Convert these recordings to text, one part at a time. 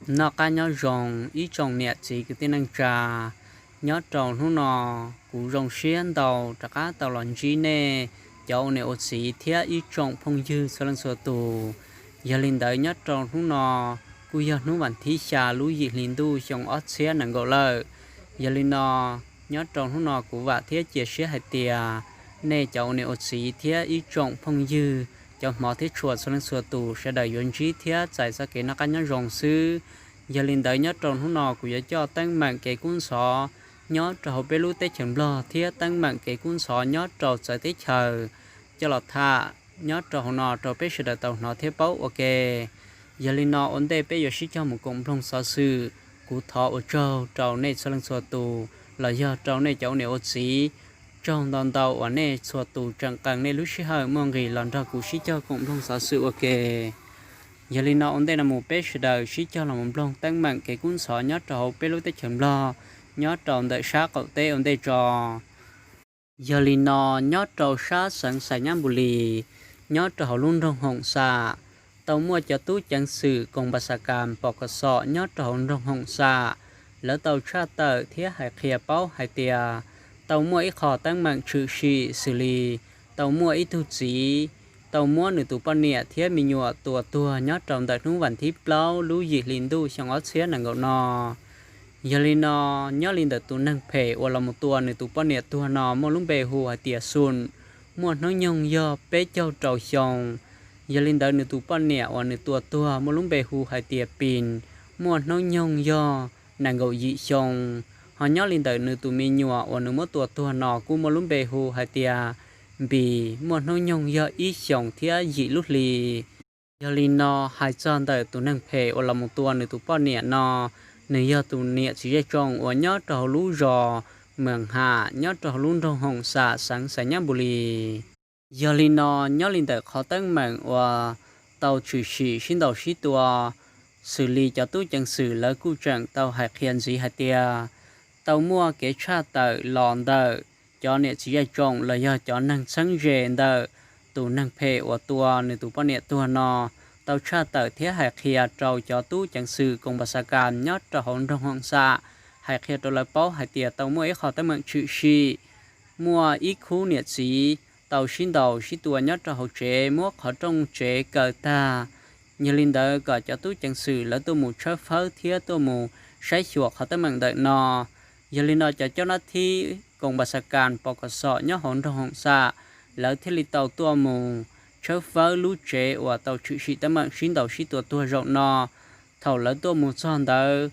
Noj qab nyob zoo ib tsoom niam txiv kwv tij neej tsa. Nyob rau hnub no, kuv zoo siab ntau rov qab tau los ntsib nej cov ua niam ua txiv thiab ib tsoom phooj ywg txhua leej txhua tus. Yog li ntawd, nyob rau hnub no kuj yog hnub vas thib xya lub yim hli ntuj xyoo ob txhiab nees nkaum lawm. Yog li no, nyob rau hnub no kuv vam thiab cia siab hais tias nej cov ua niam ua txiv thiab ib tsoom phooj ywg, cov hmov thiab tshua txhua leej txhua tus sawv daws yuav ntsib thiab txais txoj kev noj qab nyob zoo xwb. Yog li ntawd, nyob rau hnub no kuv yuav coj teeb meem kev kub ntxhov nyob rau hauv peb lub teb chaws Nplog thiab teeb meem kev kub ntxhov nyob rau txawv teb chaws coj los tham nyob rau hauv no rau peb sawv daws tau hnov thiab paub ua ke. Yog li no, ua ntej peb yuav sib cog mus koom mloog xov xwm, kuv thov ua tsaug rau nej txhua leej txhua tus los yog rau nej cov ua niam ua txiv. Tsaug ntau ntau uas nej txhua tus tseem qee nej lub sij hawm muaj nqis los nrog kuv sib cog koom mloog xov xwm ua ke. Yog li no, ua ntej no mus peb sawv daws sib cog los mus mloog teeb meem kev kub ntxhov nyob rau hauv peb lub teb chaws Nplog, nyob rau ntawm sab qaum teb ua ntej tso. Yog li no, nyob rau sab xeev Xais Nyab Npus Lis, nyob rau hauv lub nroog Hoom Xam, tau muaj cov tub ceev xwm koos pas xas kas pos kos xom nyob rau hauv nroog Hoom Xam, lawv tau tshaj tawm thiab hais qhia paub hais tias tau muaj ib qho teeb meem tshwm sim xws li tau muaj ib tug txiv tau muab nws tus poj niam thiab me nyuam tua tuag nyob rau ntawm hnub vas thib plaub lub yim hli ntuj xyoo ob txhiab nees nkaum no. Yog li no, nyob li ntawm tus neeg phem uas los mus tua nws tus poj niam tuag no muaj lub npe hu hais tias Xum, muaj hnub nyoog yog peb caug rau xyoo. Yog li ntawd, nws tus poj niam uas nws tua tuag muaj lub npe hu hais tias Pis, muaj hnub nyoog yog nees nkaum yim xyoo. Ho nyob li ntawm nws tus me nyuam uas nws muab tua tuag no kuj muaj lub npe hu hais tias Npis, muaj hnub nyoog yog ib xyoos thiab yim lub hli. Yog li no, hais txog ntawm tus neeg phem uas los mus tua nws tus poj niam no, nws yog tus niam txiv zej tsoom uas nyob rau hauv lub zos Mws Ham nyob rau hauv lub nroog Hoom Xam xeev Xais Nyab Npus Lis. Yog li no, nyob li ntawm qhov teeb meem uas tau tshwm sim sib ntaus sib tua, xws li cov tub ceev xwm lawv kuj tseem tau hais qhia ntxiv hais tias tau muaj kev tshaj tawm los ntawm cov niam txiv zej tsoom los yog cov neeg txheeb ze ntawm tus neeg phem uas tua nws tus poj niam tuag no tau tshaj tawm thiab hais qhia rau cov tub ceev xwm koos pas xas kas nyob rau hauv nroog Hoom Xam, hais qhia rau lawv paub hais tias tau muaj ib qho teeb meem tshwm sim, muaj ib khub niam txiv tau sib ntaus sib tua nyob rau hauv tsev, muab qhov rooj tsev kaw tag. Yog li ntawd, kom cov tub ceev xwm lawv tuaj mus tshawb fawb thiab tuaj mus saib xyuas qhov teeb meem ntawm no. Yog li no, cov coj nab thib koos pas xas kas pos kos xom nyob hauv nroog Hoom Xam, lawv thiaj li tau tuaj mus tshawb fawb lub tsev uas tau tshwm sim teeb meem sib ntaus sib tua tuag zaum no. Thaum lawv tuaj mus txog ntawd,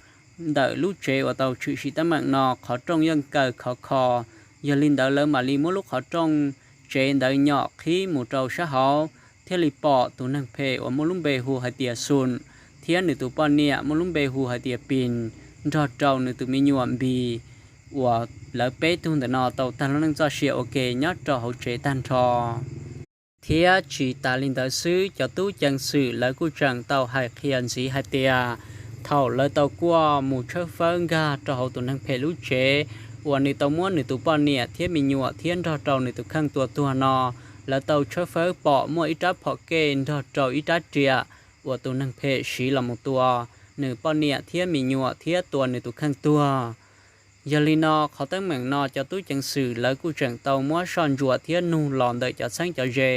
ntawm lub tsev uas tau tshwm sim teeb meem no qhov rooj yeej kaw khov kho. Yog li ntawd, lawv mam li muab lub qhov rooj tsev ntawd nyom qhib mus rau sab hauv, thiaj li pom tus neeg phem uas muaj lub npe hu hais tias Xum thiab nws tus poj niam muaj lub npe hu hais tias Pis nrog rau nws tus me nyuam Npis, uas lawv peb tug ntawm no tau tag lub neej txoj sia ua ke nyob rau hauv tsev tag nrho. Thiab tsis tas li ntawd xwb, cov tub ceev xwm lawv kuj tseem tau hais qhia ntxiv hais tias thaum lawv tau kuaj mus tshawb fawb nkag rau hauv tus neeg phem lub tsev uas nws tau muab nws tus poj niam thiab me nyuam thiab nrog rau nws tus kheej tua tuag no, lawv tau tshawb fawb pom muaj ib rab phom kej nrog rau ib rab riam uas tus neeg phem siv los mus tua nws poj niam thiab me nyuam thiab tua nws tus kheej tuag. Yog li no, qhov teeb meem no cov tub ceev xwm lawv kuj tseem tau muab soj ntsuam thiab nug los ntawm cov txheeb cov ze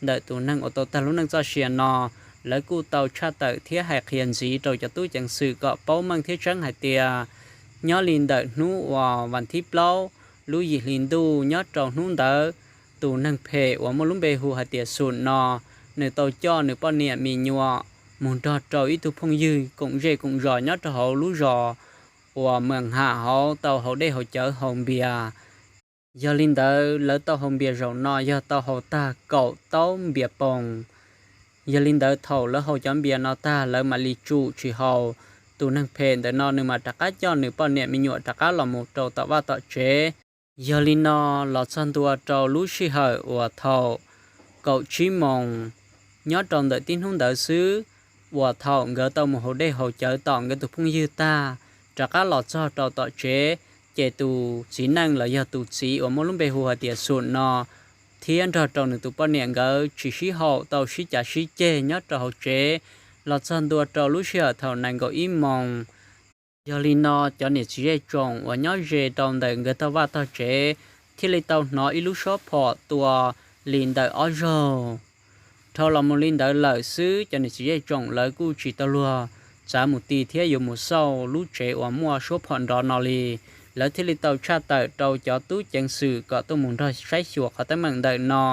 ntawm tus neeg uas tau tag lub neej txoj sia no, lawv kuj tau tshaj tawm thiab hais qhia ntxiv rau cov tub ceev xwm kom paub meej thiab tseeb hais tias nyob li ntawm hnub uas vas thib plaub lub yim hli ntuj nyob rau hnub ntawd, tus neeg phem uas muaj lub npe hu hais tias Xum no, nws tau coj nws poj niam me nyuam mus nrog rau ib tug phooj ywg koom zej koom zos nyob rau hauv lub zos uas Mws Ham hauv tau haus dej haus cawv haus npias. Yog li ntawd, lawv tau haus npias zaum no yog tau haus tag kaum taub npias poos. Yog li ntawd, thaum lawv haus cov npias no tag, lawv mam li tsum tsis haus. Tus neeg phem ntawm no nws mam rov qab coj nws poj niam me nyuam rov qab los mus rau tom vaj tom tsev. Yog li no, los txog ntua rau lub sij hawm uas thaum kaum tsib moos nyob rau ntawm tib hnub ntawd xwb, uas thaum nkawd tau mus haus dej haus cawv tom nkawd tus phooj ywg tag, rov qab los txog rau tom tsev, ces tus txiv neej los yog tus txiv uas muaj lub npe hu hais tias Xum no thiab nrog rau nws tus poj niam nkawd tsis sib haum, tau sib cav sib ceg nyob rau hauv tsev, los txog ntua rau lub sij hawm thaum nees nkaum ib moos. Yog li no cov niam txiv zej tsoom uas nyob ze rau ntawm nkawd tog vaj tog tsev thiaj li tau hnov ib lub suab phom tua li ntawm ob zaug. Dhau los mus li ntawd lawm xwb, cov niam txiv zej tsoom lawv kuj tsis tau luag txav mus ti thiab yuav mus xauj lub tsev uas muaj suab phom nrov no li. Lawv thiaj li tau tshaj tawm rau cov tub ceev xwm kom tuaj mus nrog saib xyuas qhov teeb meem ntawm no.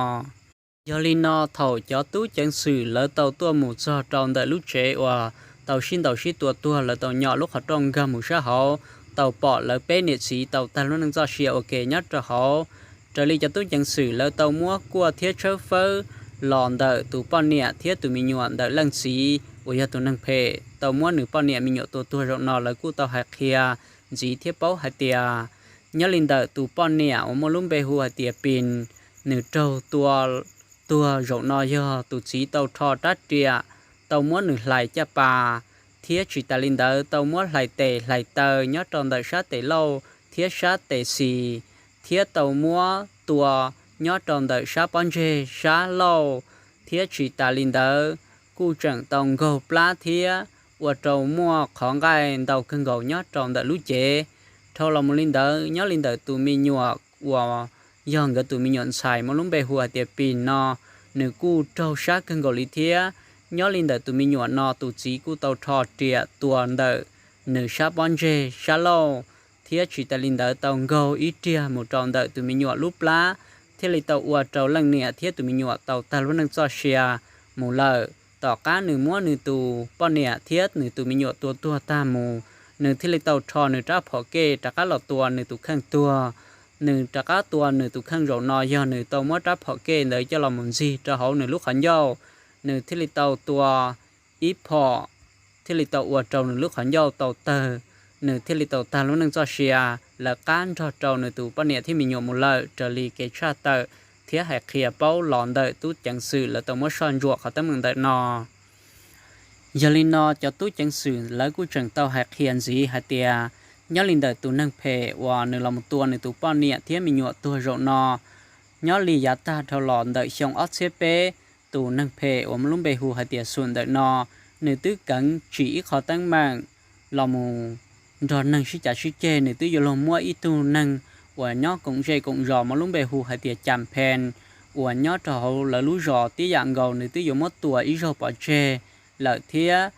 Yog li no thaum cov tub ceev xwm lawv tau tuaj mus txog rau ntawm lub tsev uas tau sib ntaus sib tua tuag, lawv tau nyom lub qhov rooj nkag mus sab hauv, tau pom lawv peb niam txiv tau tag lub neej txoj sia ua ke nyob rau hauv. Raws li cov tub ceev xwm lawv tau muab kuaj thiab tshawb fawb los ntawm tus poj niam thiab tus me nyuam ntawm leej txiv uas yog tus neeg phem tau muab nws poj niam me nyuam tua tuag zaum no, lawv kuj tau hais qhia ntxiv thiab paub hais tias nyob li ntawm tus poj niam uas muaj lub npe hu hais tias Pis, nws raug tua tuag zaum no yog tus txiv tau rho rab riam tau muab nws hlais caj pas, thiab tsis tas li ntawd tau muab hlais tes hlais taw nyob rau ntawm sab tes laug thiab sab tes xis, thiab tau muab tua nyob rau ntawm sab pob ntseg sab laug, thiab tsis tas li ntawd kuj tseem tau nkaug plab thiab ua rau muaj qhov nqaij ntau kawg nkaus nyob rau ntawm lub cev. Dhau los mus li ntawd nyob li ntawm tus me nyuam uas yog nkawd tus me nyuam ntxhais muaj lub npe hu hais tias Pis no, nws kuj raug sab kawg nkaus li thiab. Nyob li ntawm tus me nyuam no tus txiv kuj tau rho riam tua ntawm nws sab pob ntseg sab laug, thiab tsis tas li ntawd tau nkaug ib riag mus rau ntawm tus me nyuam lub plab, thiaj li tau ua rau leej niam thiab tus me nyuam tau tag lub neej txoj sia mus lawm. Tom qab nws muab nws tus poj niam thiab nws tus me nyuam tua tuag tag mus, nws thiaj li tau rho nws rab phom kej rov qab los tua nws tus kheej tuag. Nws rov qab tua nws tus kheej zaum no yog nws tau muab rab phom kej ntawd coj los mus ntxig rau hauv nws lub qhov ncauj, nws thiaj li tau tua ib phom, thiaj li tau ua rau nws lub qhov ncauj tau tawg, nws thiaj li tau tag lub neej txoj sia, lawv qab nrog rau nws tus poj niam thiab me nyuam mus lawm, raws li kev tshaj tawm thiab hais qhia paub los ntawm tub ceev xwm lawv tau muab soj ntsuam qhov teeb meem ntawm no. Yog li no cov tub ceev xwm lawv kuj tseem tau hais qhia ntxiv hais tias nyob li ntawm tus neeg phem uas nws los mus tua nws tus poj niam thiab me nyuam tuag zaum no, nyob li yav tag dhau los ntawm xyoo ob txhiab peb, tus neeg phem uas muaj lub npe hu hais tias Xum ntawm no, nws twb kheev tsim ib qho teeb meem los mus nrog neeg sib cav sib ceg, nws twb yuav luag muab ib tug neeg uas nyob koom zej koom zos muaj lub npe hu hais tias Cas Phees uas nyob rau hauv lawv lub zos tib yam nkaus, nws twb yuav muab tua ib zaug pov tseg lawm thiab.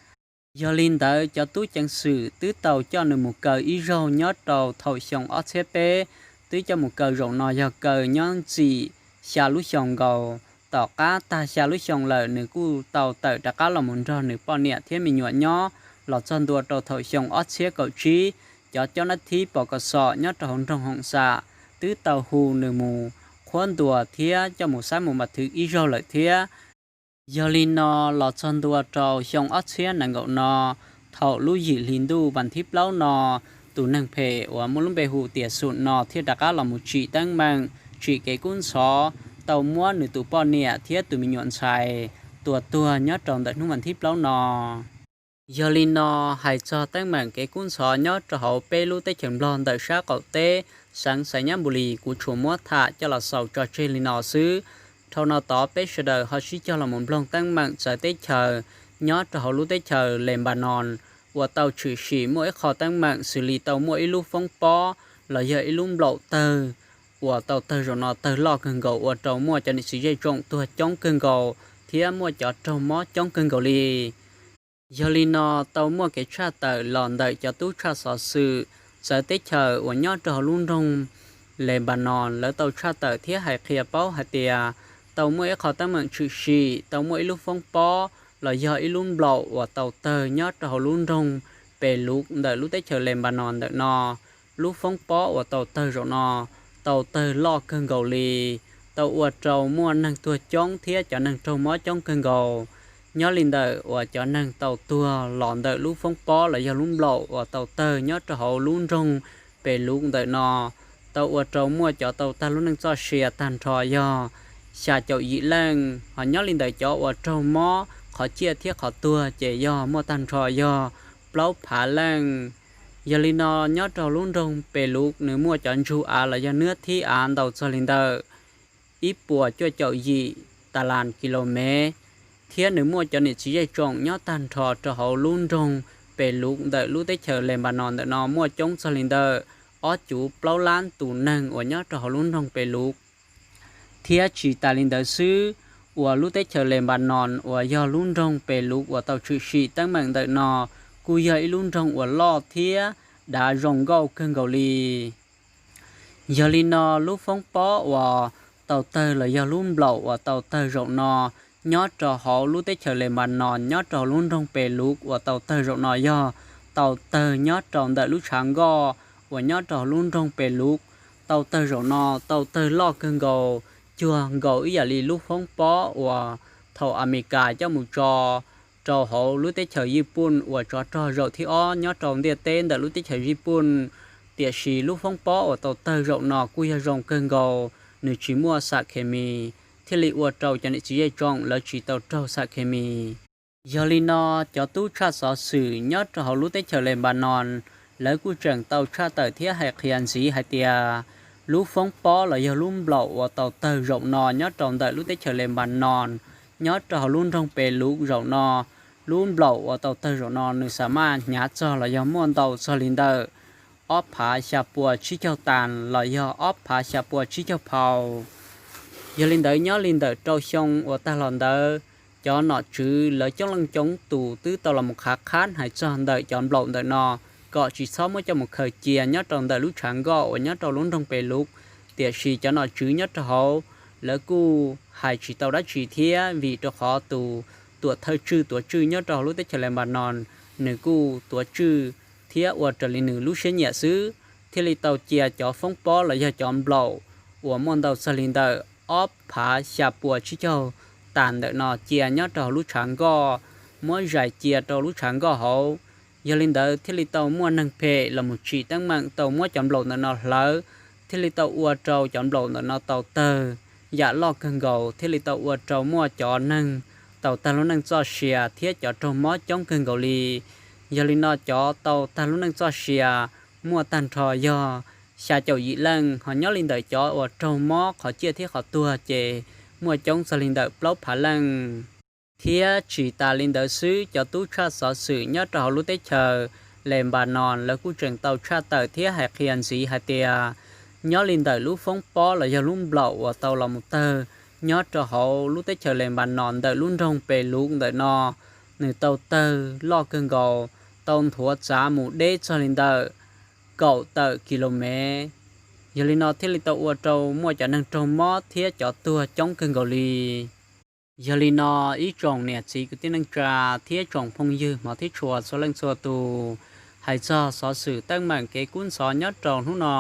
Yog li ntawd cov tub ceev xwm twb tau coj nws mus kaw ib zaug nyob rau thaum xyoo ob txhiab peb, twb coj mus kaw zaum no yog kaw nyob ntxim xya lub xyoo nkaus. Tom qab tag xya lub xyoo lawm nws kuj tau tawm rov qab los mus nrog nws poj niam thiab me nyuam nyob los txog ntua rau thaum xyoo ob txhiab kaum tsib, cov coj nab thib pos kom xom nyob rau hauv nroog Hoom Xam twb tau hu nws mus qhuab ntuas thiab coj mus xab mus npa thwv ib zaug lawm thiab. Yog li no los txog ntua rau xyoo ob txhiab nees nkaum no, thaum lub yim hli ntuj vas thib plaub no, tus neeg phem uas muaj lub npe hu tias Xum no thiaj rov qab los mus tsim teeb meem, tsim kev kub ntxhov, tau muab nws tus poj niam thiab tus me nyuam ntxhais tua tuag nyob rau ntawm hnub vas thib plaub no. Yog li no, hais txog teeb meem kev kub ntxhov nyob rau hauv peb lub teb chaws Nplog ntawm sab qaum teb, xeev Xais Nyab Npu Lis, kuv tsuas muab tham coj los xaus tso tseg li no xwb. Dhau no tod peb sawv daws ho sib cog los mus nploog teeb meem txawv teb chaws nyob rau hauv lub teb chaws Lebanon uas tau tshwm sim muaj ib qho teeb meem xws li tau muaj ib lub foob pob los yog ib lub nplaum tawg uas tau tawg zaum no tawg loj kawg nkaus ua rau muaj cov niam txiv zej tsoom tuag coob kawg nkaus thiab muaj cov raug mob coob kawg nkaus li. Yog li no, tau muaj kev tshaj tawm los ntawm cov tub tshaj xov xwm txawv teb chaws uas nyob rau hauv lub nroog Lebanon, lawv tau tshaj tawm thiab hais qhia paub hais tias tau muaj ib qho teeb meem tshwm sim tau muaj ib lub foob pob los yog ib lub nplaum uas tau tawg nyob rau hauv lub nroog Peluv ntawm lub teb chaws Lebanon ntawm no. Lub foob pob uas tau tawg zaum no tau tawg loj kawg nkaus li, tau ua rau muaj neeg tuag coob thiab cov neeg raug mob coob kawg nkaus. Nyob li ntawm uas cov neeg tau tuag los ntawm lub foob pob los yog lub nplaum uas tau tawg nyob rau hauv lub nroog Peluv ntawm no, tau ua rau muaj cov tau tag lub neej txoj sia tag nrho yog xya caum yim leej, ho nyob li ntawm cov uas raug mob qhov ciaj thiab qhov tuag ces yog muaj tag nrho yog plaub phav leej. Yog li no, nyob rau lub nroog Peluv nws muaj cov ntsug av los yog nuab thib av ntau txog li ntawm ib puas cuaj caum yim tas las kis lus mev, thiab nws muaj cov niam txiv zej tsoom nyob tag nrho rau hauv lub nroog Peluv ntawm lub teb chaws Lebanon ntawm no muaj coob txog li ntawm ob cuv plaub lab tus neeg uas nyob rau hauv lub nroog Peluv. Thiab tsis tas li ntawd xwb, uas lub teb chaws Lebanon uas yog lub nroog Peluv uas tau tshwm sim teeb meem ntawm no kuj yog ib lub nroog uas loj thiab dav zoo nkauj kawg nkaus li. Yog li no, lub foob pob uas tau tawg los yog lub nplaum uas tau tawg zaum no nyob rau hauv lub teb chaws Lebanon nyob rau hauv lub nroog Peluv uas tau tawg zaum no yog tau tawg nyob rau ntawm lub tshav nkoj uas nyob rau hauv lub nroog Peluv. Tau tawg zaum no tau tawg loj kawg nkaus, cuag nkaus ib yam li lub foob pob uas thaum Amelikas coj mus tso rau hauv lub teb chaws Yiv Pooj uas tsov rog zaum thib ob nyob rau ntiaj teb ntawm lub teb chaws Yiv Pooj. Tiam sis lub foob pob uas tau tawg zaum no kuj yog zoo kawg nkaus, nws tsis muaj xam khes mis, thiaj li ua rau cov niam txiv zej tsoom lawv tsis tau raug xam khes mis. Yog li no, cov tub tshaj xov xwm nyob rau hauv lub teb chaws Lebanon, lawv kuj tseem tau tshaj tawm thiab hais qhia ntxiv hais tias lub foob pob los yog lub nplaum uas tau tawg zaum no nyob rau ntawm lub teb chaws Lebanon, nyob rau hauv lub nroog Peluv zaum no, lub nplaum uas tau tawg zaum no nws xa maj hnyav txog los yog muaj ntau txog li ntawm ob phav xya pua tsib caug tas los yog ob phav xya pua tsib caug phau. Yog li ntawd, nyob li ntawm rau xyoo uas tag los ntawd, cov nom tswv lawv coob leej coob tus twb tau los mus qhav qhab hais txog ntawm cov nplaum ntawm no kom tsis txhob muab coj mus khaws cia nyob rau ntawm lub tshav nkoj uas nyob rau lub nroog Peluv. Tiam sis cov nom tswv nyob rau hauv, lawv kuj hais tsis tau dab tsi thiab, vim rau qhov tus tuam thawj tswj tuav tswj nyob rau hauv lub teb chaws Lebanon, nws kuj tuav tswj thiab ua raws li nws lub siab nyiam xwb, thiaj li tau cia cov foob pob los yog cov nplaum uas muaj ntau txog li ntawm ob phav xya pua tsib caug tas ntawm no cia nyob rau hauv lub tshav nkoj, muab zais cia rau lub tshav nkoj hauv. Yog li ntawd, thiaj li tau muaj neeg phem los mus tsim teeb meem tau muab cov nplaum ntawm no hlawv, thiaj li tau ua rau cov nplaum ntawm no tau tawg yam loj kawg nkaus, thiaj li tau ua rau muaj cov neeg tau tag lub neej txoj sia thiab cov raug mob coob kawg nkaus li. Yog li no, cov tau tag lub neej txoj sia muaj tag nrho yog xya caum yim leej, ho nyob li ntawm cov uas raug mob qhov ciaj thiab qhov tuag ces muaj coob txog li ntawm plaub phav leej. Thiab tsis tas li ntawd xwb, cov tub tshaj xov xwm nyob rau hauv lub teb chaws Lebanon lawv kuj tseem tau tshaj tawm thiab hais qhia ntxiv hais tias nyob li ntawm lub foob pob los yog lub nplaum uas tau los mus tawg nyob rau hauv lub teb chaws Lebanon ntawm lub nroog Peluv ntawm no, nws tau tawg loj kawg nkaus, tau nthuav txav mus deb txog li ntawm kaum tawm kilomev. Yog li no, thiaj li tau ua rau muaj cov neeg raug mob thiab cov tuag coob kawg nkaus li. Yog li no, ib tsoom niam txiv kwv tij neej tsa thiab tsoom phooj ywg hmov thiab tshua txhua leej txhua tus, hais txog xov xwm teeb meem kev kub ntxhov nyob rau hnub no,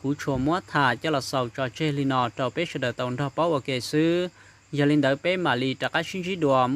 kuv tsuas muab tham coj los xaus tso tseg li no rau peb sawv daws tau nrog paub ua ke xwb. Yog li ntawd, peb mam li rov qab sib ntsib dua muaj